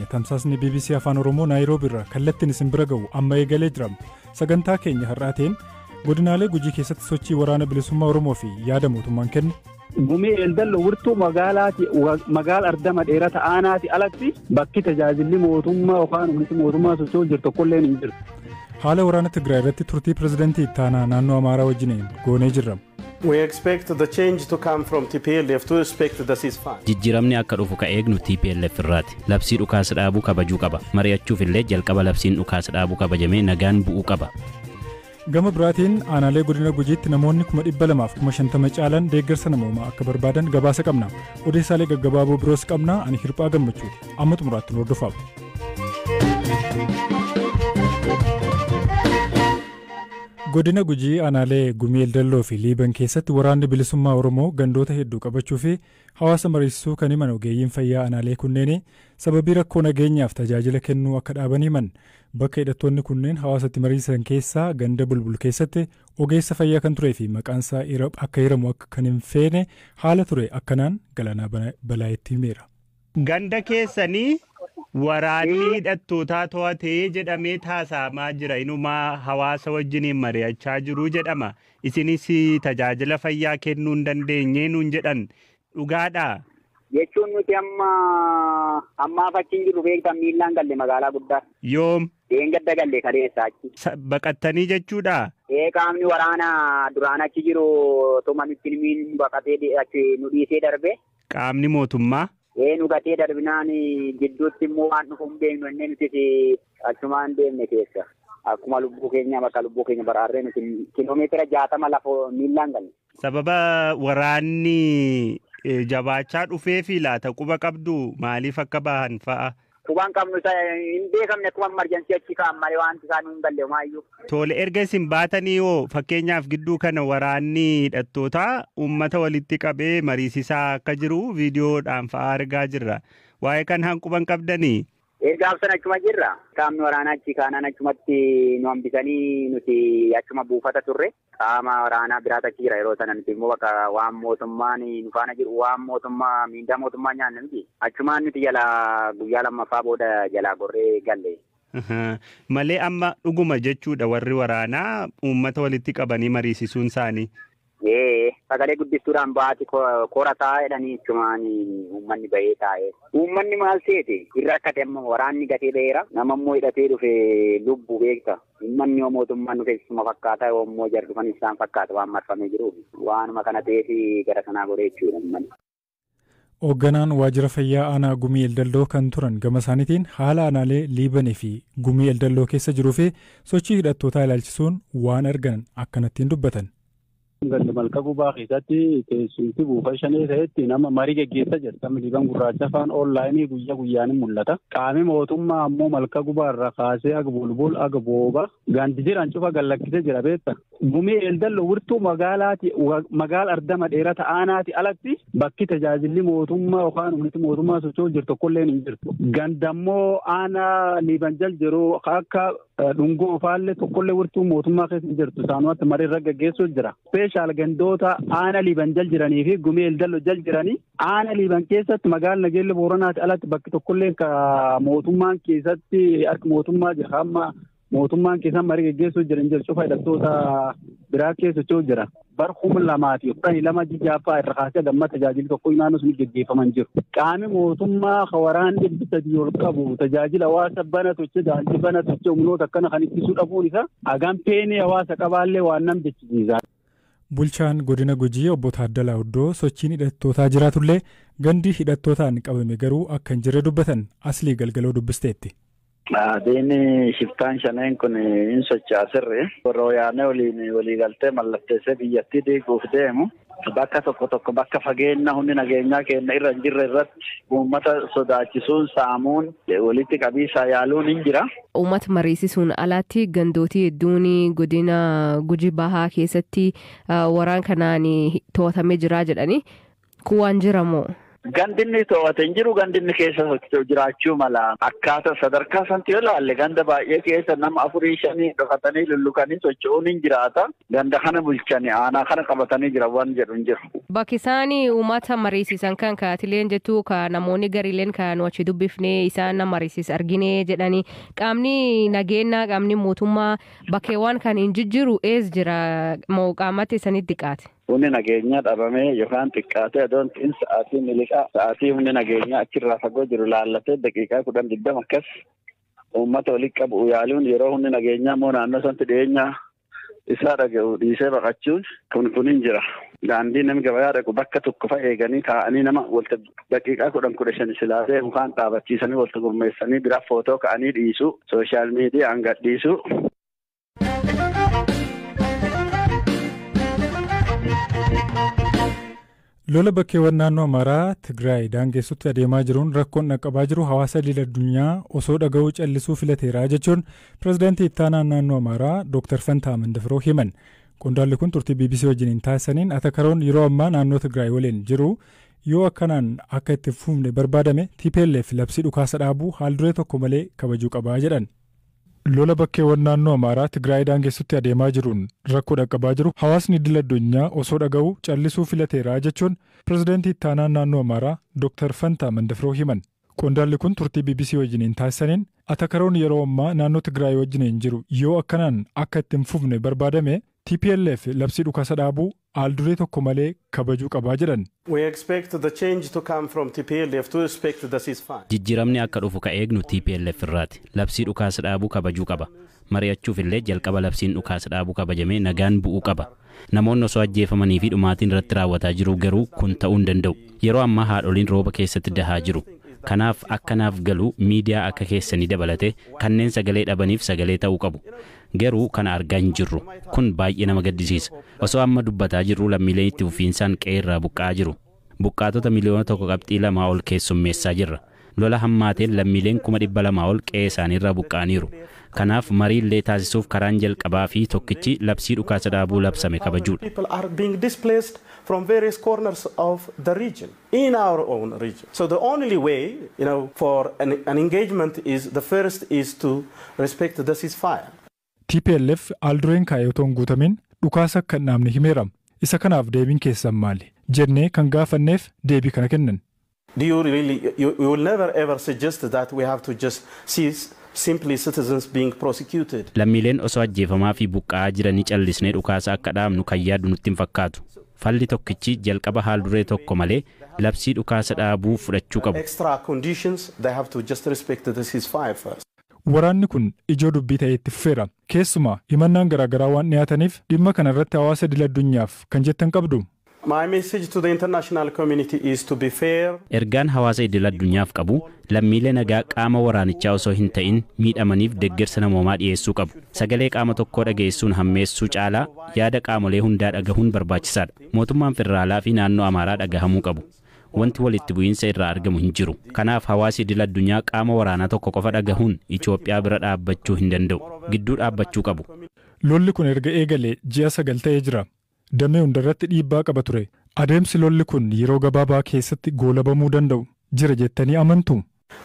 Keenya tamsaasni BBC Afaan Oromoo Naayiroobi irraa kallattiin isin bira ga'u amma eegalee jira. Sagantaa keenya har'aatiin godinaalee Gujii keessatti sochii Waraana Bilisummaa Oromoo fi yaada mootummaan kenne. Gumii Eeldallo wirtuu magaalaati magaala ardama dheerata aanaati alatti bakki tajaajilli mootummaa yookaan humni mootummaa socho'u jiru tokkolleen hin jiru. Haala waraana Tigraay irratti turtii pirezidantii ittaanaa naannoo Amaaraa wajjiniin goonee jirra. We expect the change to come from TPLF to respect the ceasefire. Jijjiiramni akka dhufu ka eegnu TPLF irraati. Labsii dhukaasa dhaabuu kabajuu qaba. Mari'achuuf illee jalqaba labsiin dhukaasa dhaabuu kabajamee nagaan bu'uu qaba. Gama biraatiin aanaalee godina Gujiitti namoonni 250,000 caalan deeggarsa namoomaa akka barbaadan gabaasa qabna. Odeessaalee gaggabaaboo biroos qabna. Ani Hirphaa Gammachuuti. Amma xumuraatti nu hordofaa. Godina Gujii aanaalee Gumii Eldalloo fi Liiban keessatti waraanni bilisummaa Oromoo gandoota hedduu qabachuu fi hawaasa mariisisuu kan himan ogeeyyiin fayyaa aanaalee kunneen sababii rakkoo nageenyaaf tajaajila kennuu akka dhaaban himan. Bakka hidhattoonni kunneen hawaasatti mariisan keessaa ganda Bulbul keessatti ogeessa fayyaa kan turee fi maqaansaa akka hiramu akka kan hin feene haala ture akkanaan Galaanaa Balaayitti himeera. Ganda keessanii waraanni hidhattootaa to'atee jedhamee taasaamaa jira. Inumaa hawaasa wajjiniin mari'achaa jiru jedhama. Isinis tajaajila fayyaa kennuu hin dandeenye nuun jedhan. Dhugaadhaa? Jechuun nuti amma ammaaf achi hin jirru beektan, miillaan galle magaalaa guddaa. Yoom? Deengadda galle, kaleessa achi. Baqattanii jechuudha? Ee, qaamni waraanaa duraan achi jiru tuma nutti himiin baqatee achi nu dhiisee darbe. Qaamni mootummaa? Ee, nu gatee darbinaan gidduutti immoo waan dhufu hin beeknu innee nutis achumaan deemne keessa. Akkuma lubbuu keenya bakka lubbuu keenya baraarree nuti kiloomeetira 60 lafa miillaan galle. Sababa waraanni jabaachaa dhufeefi laata, quba qabdu maaliif akka bahan fa'a? Qubaan qabnu isa hin beekamne, akkuma emergency achi ka'an malee wanti isaan hin galle homaayyuu. Tole, erga isin baatanii hoo, fakkeenyaaf gidduu kana waraanni hidhattootaa uummata walitti qabee mariisisaa akka jiru viidiyoodhaan fa'aa argaa jirra. Waa'ee kanaan quban qabdanii? Erga sana achuma jirra. Qaamni waraanaa achi kaanaan achumatti nu hambisanii nuti achuma buufata turre. Qaama waraanaa biraatu achi jira yeroo sana, nuti immoo bakka waan mootummaan nu faana jiru, waan mootummaa miindaa mootummaa nyaanna miti. Achumaan nuti jalaa guyyaa lammaffaa booda jalaa gorree galle. Malee amma dhuguma jechuudha warri waraanaa uummata walitti qabanii mariisisuun isaanii? Ee, sagalee guddistuudhaan baati korataa jedhanii achumaan uummanni bahee taa'ee. Uummanni maal seete irra akka ta'e, amma waraanni gatee ba'eera. Nama immoo hidhatee dhufe lubbu beekta. Uummanni yoo mootummaan dhufe isuma fakkaata, yoo immoo jarri dhufan isaan fakkaata waan marfamee jiruuf. Waanuma kana ta'eef gara sanaa godhee jechuudha uummanni. Hoogganaan waajjira fayyaa aanaa Gumii Eldalloo kan turan gama isaaniitiin haala aanaalee Liibanii fi Gumii Eldalloo keessa jiruu fi sochii hidhattootaa ilaalchisuun waan argan akkanattiin dubbatan. Ganda Malka Gubaa keessatti teessumti buufata shanee ta'etti nama marii geggeessaa jirti. Amma Liiban Gurraacha afaan online guyyaa guyyaan mul'ata. Qaamni mootummaa ammoo Malka Gubaa irraa kaasee aga Bulbul aga Booba gandi jiran cufa gallakkisee jira beekta. Gumii Eeldallo wirtuu magaalaati magaala ardama dheerata aanaati alatti bakki tajaajilli mootummaa yookaan humni mootummaa socho'u jiru tokkolleen hin jirtu. Gandammoo aanaa Liiban jal jiru akka dhungoo faallee tokkollee wirtuu mootummaa keessa hin jirtu. Isaanumatti marii irra geggeessuu jira. Special gandoota aana Liiban jal jiranii fi Gumii Eeldallo jal jiranii, aana Liiban keessatti magaala Nageelle Booranaati alatti bakki tokkollee ka mootummaan keessatti harki mootummaa jira. Amma mootummaan keessa marii geggeessuu jira hin jiru, cufa hidhattoota biraa keessa socho'u jira. Bar 2012 jijaaffaa irra kaasee gamma tajaajilli tokko naannoo sun geggeeffaman jiru. Qaamni mootummaa waraan 300 ol qabu tajaajila hawaasa bana toche, daandii bana toche, humnoota akkana kan ittisuu dhabuun isaa hagam peenee hawaasa qabaallee waan nam jechisiisa. Bulchaan godina Gujii obbo Taaddalaa Uddoo sochiin hidhattootaa jiraatullee gandi hidhattootaan qabame garuu akka hin jirre dubbatan, Aslii Galgaloo dubbisteetti. Adiin shiftaan shaneen kun hin socho'aa sirri. Warra wayyaanee waliin waliigaltee mallatteessee biyyattii diiguuf deemu. Bakka tokko tokko bakka fageenya humni nageenyaa keenya irra hin jirre irratti uummata sodaachisuun, saamuun, walitti qabiisaa yaaluun hin jira. Uummata mariisisuun alatti gandootii hedduun godina Gujii Bahaa keessatti waraan kanaan to'atamee jira jedhanii, kun waan jiramoo? Gandinni to'ate hin jiru, gandinni keessa socho'u jiraachuu mala. Akkaataa sadarkaa sanatti yoo ilaalle ganda baay'ee keessa nama 4, 5 dhokatanii lulluqanii socho'uun hin jiraata. Ganda kana bulchanii aanaa kana qabatanii jira waan jedhu hin jiru. Bakki isaan uummata mariisisan kan kaatileen jettu ka namoonni gariileen kan nu achi dubbifnee isaan nama mariisis argine jedhanii qaamni nageenyaa qaamni mootummaa bakkeewwan kan hin jijjiiru ees jira moo qaamatti isanitti dhiqaate. Humni nageenyaa dhabamee yookaan xiqqaatee adoon ta'in sa'aatii miliqaa sa'aatii humni nageenyaa achirraa fagoo jiru laallatee daqiiqaa 10-20 akkas uummata walitti qabu yaaluun yeroo humni nageenyaa immoo naannoo sanatti dhiyeenyaa isaa dhaga'u dhiisee baqachuun kun hin jira. Daandii namni gabayaa dhaqu bakka tokko fa'a eeganii taa'anii nama walta daqiiqaa 10-15 silaasee mukaan dhaabachiisanii walta gurmeessanii biraa footoo ka'anii dhiisuu sooshaal miidiyaan gadhiisuu. Lola bakkeewwan naannoo Amaaraa Tigraay daangessutti adeemaa jiruun rakkoon dhaqqabaa jiru hawaasa idil addunyaa osoo dhaga'uu callisuu filateera jechuun pirezidaantii ittaanaa naannoo Amaaraa Dr. Fantaa Mandafiroo himan. Qondaalli kun turtii BBC wajjiniin taasisaniin atakaroon yeroo ammaa naannoo Tigraay waliin jiru yoo akkanaan akka itti fufne barbaadame TPLF labsii dhukaasa dhaabuu haal duree tokko malee kabajuu qabaa jedhan. Lola bakkeewwan naannoo Amaaraa Tigraay daangessutti adeemaa jiruun rakkoo dhaqqabaa jiru hawaasni idil addunyaa osoo dhaga'uu callisuu filateera jechuun pirezidaantii ittaanaa naannoo Amaaraa Dr. Fantaa Mandafiroo himan. Qondaalli kun turtii BBC wajjiniin taasisaniin atakaroon yeroo ammaa naannoo Tigraay wajjiniin jiru yoo akkanaan akka itti hin fufne barbaadame TPLF labsii dhukaasa dhaabuu haal duree tokko malee kabajuu qabaa jedhan. We expect the change to come from TPLF to respect the ceasefire. Jijjiiramni akka dhufu ka eegnu TPLF irraati. Labsii dhukaasa dhaabuu kabajuu qaba. Mari'achuuf illee jalqaba labsiin dhukaasa dhaabuu kabajamee nagaan bu'uu qaba. Namoonni osoo ajjeefamanii fi dhumaatiin irratti raawwataa jiru garuu kun ta'uu hin danda'u. Yeroo ammaa haadholiin rooba keessatti dahaa jiru. Kanaaf akkanaaf galu miidiyaa akka keessanii dabalate kanneen sagalee dhabaniif sagalee ta'uu qabu. Garuu kana argaa hin jirru. Kun baay'ee nama gaddisiisa. Osoo amma dubbataa jirru lammiileen itti fufiinsaan qe'ee irraa buqqa'aa jiru. Buqqaatota miliyoona 1.2 ol keessummeessaa jirra. Lola hammaateen lammiileen 200,000 ol qe'ee isaaniirraa buqqa'aniiru. Kanaaf marii illee taasisuuf karaan jalqabaa fi tokkichi labsii dhukaasa dhaabuu labsame kabajuudha. People are being displaced from various corners of the region, in our own region. So the only way, you know, for an engagement is the first is to respect the ceasefire. TPLF haal dureen kaa'e otoo hin guutamin dhukaasa akka hin dhaabne himeera. Isa kanaaf deebiin keessan maali? Jennee kan gaafanneef deebii kana kennan. Do you really, you will never ever suggest that we have to just see simply citizens being prosecuted. Lammiileen osoo ajjeefamaa fi buqqa'aa jiranii callisnee dhukaasa akka dhaabnu kan yaadu nutti hin fakkaatu. Falli tokkichi jalqaba haal duree tokko malee labsii dhukaasa dhaabuu fudhachuu qabu. Extra conditions, they have to just respect the ceasefire first. Waraanni kun ijoo dubbii ta'ee itti fufeera. Keessumaa himannaan garaagaraa waan dhiyaataniif dhimma kana irratti hawaasa idil addunyaaf kan jettan qabdu. My message to the international community is to be fair. Ergaan hawaasa idil addunyaaf qabu lammiilee nagaa qaama waraanichaa osoo hin ta'in miidhamaniif deeggarsa namoomaa dhiyeessuu qabu. Sagalee qaama tokkoo dhageessuun hammeessuu caalaa yaada qaamolee hundaa dhagahuun barbaachisaadha. Mootummaan federaalaa fi naannoo Amaaraa dhagahamuu qabu. Wanti walitti bu'iinsa irraa argamu hin jiru. Kanaaf hawaasi idil addunyaa qaama waraanaa tokko qofa dhagahuun Itoophiyaa bira dhaabbachuu hin danda'u. Gidduu dhaabbachuu qabu. Lolli kun erga eegalee ji'a 9 ta'ee jira. Damee hundarratti dhiibbaa qaba ture. Adeemsi lolli kun yeroo gabaabaa keessatti goolabamuu danda'u jira jettanii amantu?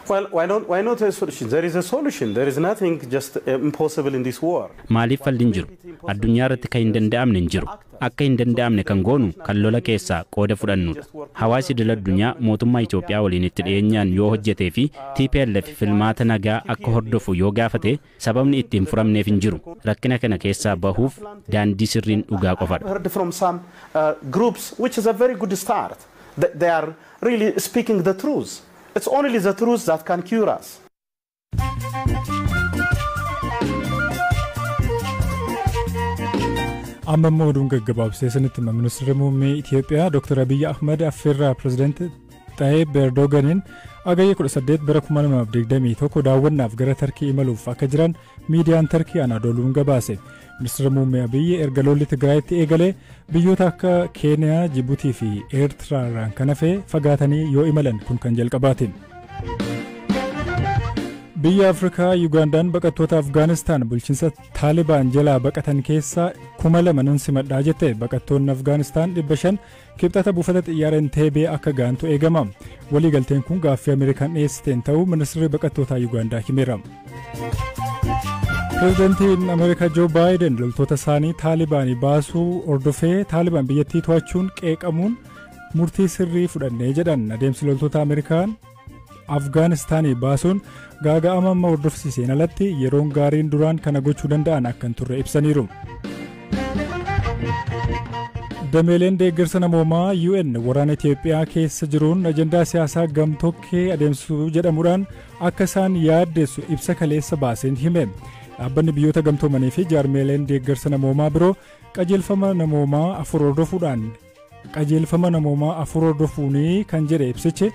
Well, why not a solution? There is a solution. There is nothing just impossible in this war. Maaliif falli hin jiru? Addunyaa irratti kan hin danda'amne hin jiru. Akka hin danda'amne kan goonu kan lola keessaa qooda fudhannudha. Hawaasi idil addunyaa mootummaa Itoophiyaa waliin itti dhiyeenyaan yoo hojjetee fi TPLF filmaata nagaa akka hordofu yoo gaafate sababni itti hin furamneef hin jiru. Rakkina kana keessaa bahuuf daandii sirriin dhugaa qofadha. Heard from some groups, which is a very good start. They are really speaking the truth. It's only the truth that can cure us. Amma immoo oduun gaggabaabsee sanitti hima. Ministeerri muummee Itoophiyaa Dr. Abiyyi Ahmad affeerraa pirezidaantii Tayyip Erdoganiin Hagayya 18 bara 2021 daawwannaaf gara Tarkii imaluuf akka jiran miidiyaan Tarkii Anaadooluun gabaase. Ministeerri muummee Abiyyi erga lolli Tigraayitti eegalee biyyoota akka Keeniyaa, Jibuutii fi Eertiraarraan kan hafe fagaatanii yoo imalan kun kan jalqabaati. Biyya Afrikaa Yugaandaan baqattoota Afgaanistaan bulchiinsa Taalibaan jalaa baqatan keessaa 2000 nan simadhaa jette. Baqattoonni Afgaanistaan 500 kibxata buufata xiyyaara Enteebee akka ga'antu eegama. Waliigalteen kun gaaffii Ameerikaan dhiyeessiteen ta'uu ministeerri baqattootaa Yugaandaa himeera. Pireezidantiin Ameerikaa Joo Baayiden loltoota isaanii Taalibaanii baasuu hordofee Taalibaan biyyattii to'achuun qeeqamuun murtii sirrii fudhannee jedhan. Adeemsi loltoota Ameerikaan Afgaanistaanii baasuun gaaga'ama amma hordofsiiseen alatti yeroon gaariin duraan kana gochuu danda'an akka hin turre ibsaniiru. Dameeleen deeggarsa namoomaa UN waraana Itoophiyaa keessa jiruun ajandaa siyaasaa gamtokkee adeemsisuu jedhamuudhaan akka isaan yaaddeessu ibsa kaleessa baaseen hime. Dhaabbanni biyyoota gamtoomanii fi jaarmeeleen deeggarsa namoomaa biroo qajeelfama namoomaa afur hordofuudhaan qajeelfama namoomaa afur hordofuunii kan jedhe ibsichi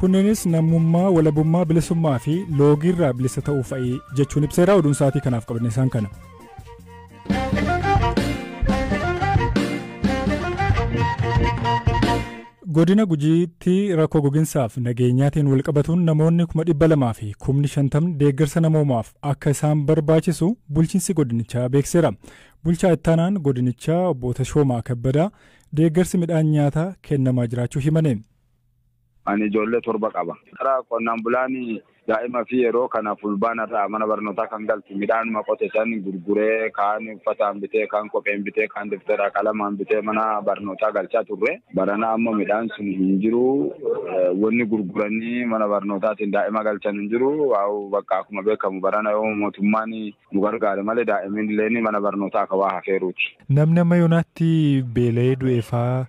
kunneenis namummaa, walabummaa, bilisummaa fi loogiirraa bilisa ta'uu fa'i jechuun ibseera. Oduun sa'aatii kanaaf qabne isaan kana. Godina Gujiitti rakkoo gogiinsaaf nageenyaatiin walqabatuun namoonni 250,000 deeggarsa namoomaaf akka isaan barbaachisu bulchiinsi godinichaa beeksiseera. Bulchaa ittaanaan godinichaa obbo Tashoomaa Kabbadaa deeggarsi midhaan nyaataa kennamaa jiraachuu himane. Ani ijoollee 7 qaba. Karaa qonnaan bulaan daa'ima fi yeroo kana fulbaana irraa mana barnootaa kan galtu midhaanuma qote san gurguree kaan uffataan bitee kaan kopheen bitee kaan daftaraa qalamaan bitee mana barnootaa galchaa turre. Barana amma midhaan sun hin jiru. Wanni gurguranii mana barnootaatiin daa'ima galchan hin jiru. Waa'u bakka akkuma beekamu barana yoo mootummaan nu gargaare malee daa'imni illee mana barnootaa akka waa hafeeruuti. Namni amma yoonaatti beela'ee du'e faa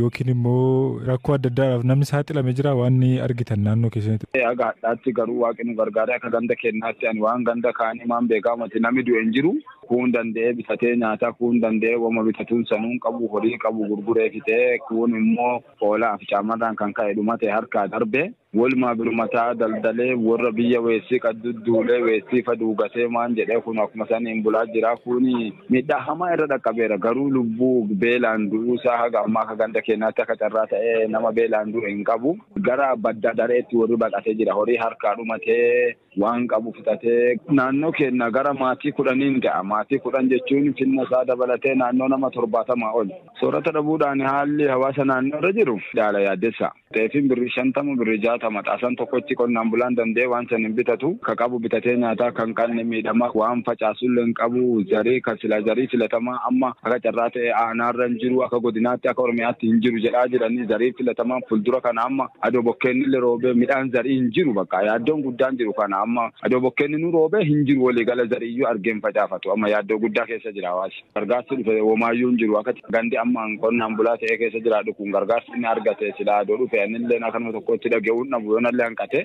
yookiin immoo rakkoo adda addaadhaaf namni saaxilame jira waan argitan naannoo keessanitti. Haga hadhaatti garuu waaqni nu gargaaree akka ganda kennaatti ani waan ganda kaanii maan beekamati namni du'e hin jiru. Kuun danda'ee bitatee nyaata, kuun danda'ee wama bitatuun sanuun qabu, horii qabu gurguree fitee, kuun immoo hoolaa fi caamarraan kan ka'e dhumate harkaa darbe. Walumaa birumataa daldalee warra biyya weessii qadduulee weessii faduugatee maan jedhee kun akkuma saniin bulaa jira. Kun miidhaa hamaa irra dhaqqabeera. Garuu lubbuu beelaan du'uusaa haga ammaa akka ganda keenyaatti akka carraa ta'ee nama beelaan du'e hin qabu. Gara badda dareetti warri baqatee jira. Horii harkaa dhumatee waan qabu fixatee naannoo keenya gara maatii 10 ga'a. Maatii 10 jechuun finna isaa dabalatee naannoo nama 70 ol. Soorata dhabuudhaan haalli hawaasa naannoo irra jiru daala yaaddessa. Xeefiin birrii 50 birrii 60 maxaasan tokkotti qonnaan bulaan danda'ee waan san hin bitatu. Ka qabu bitatee nyaataa kan qabne miidhama waan facaasullee hin qabu zarii kan sila zarii filatamaa amma akka carraa ta'e aanaarra hin jiru akka godinaatti akka oromiyaatti hin jiru jedhaa jiranii zarii filatamaa fuuldura kana amma adoo bokkeenni illee roobee midhaan zarii hin jiru bakka yaaddoon guddaan jiru kana amma adoo bokkeenni nu roobee hin jiru waliigala zariiyyuu argeen facaafatu amma yaaddoo guddaa keessa jira hawaasi. Gargaarsi dhufe homaayyuu hin jiru akka gandi amma qonnaan bulaa ta'ee keessa jiraadhu kun gargaarsi inni argate sila adoo dhufe anillee akkanuma tokkotti dhaga'uun dhabu yoonallee hanqate.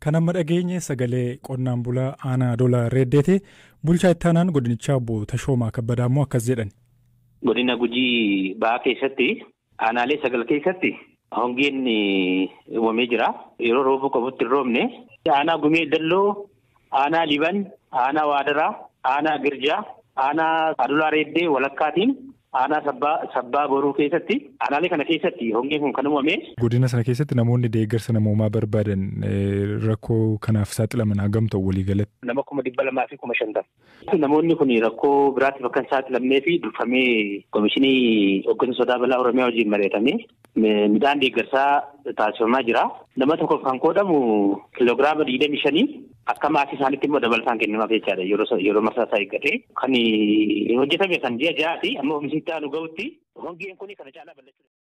Kan amma dhageenye sagalee qonnaan bulaa aanaa Adoolaa Reeddeeti. Bulchaa ittaanaan godinichaa obbo Tashoomaa Kabbadaa immoo akkas jedhan. Godina Gujii Bahaa keessatti aanaalee 9 keessatti hongeen uumamee jira. Yeroo roobuu qabutti hin roobne. Aanaa Gumee Dalloo, aanaa Liban, aanaa Waadaraa, aanaa Girjaa, aanaa Adoolaa Reeddee walakkaatiin aanaa sabbaa boruu keessatti aanaalee kana keessatti hongeen kun kan uumame. Godina sana keessatti namoonni deeggarsa namoomaa barbaadan rakkoo kanaaf saaxilaman hagam ta'u walii galatti? Nama 250,000. Namoonni kun rakkoo biraatiif akka hin saaxilamnee fi durfamee komishinii hooggansa sodaa balaa Oromiyaa wajjin mari'atamee midhaan deeggarsaa taasifamaa jira. Nama tokkoof kan qoodamu kiloogiraama 25 akka maatii isaaniitti immoo dabalataan kennamaaf jechaadha. Yeroo marsaa isaa eeggatee kan hojjetame kan ji'a 6 amma oomishni itti aanu gahutti hongeen kun kana caalaa bal'achuu.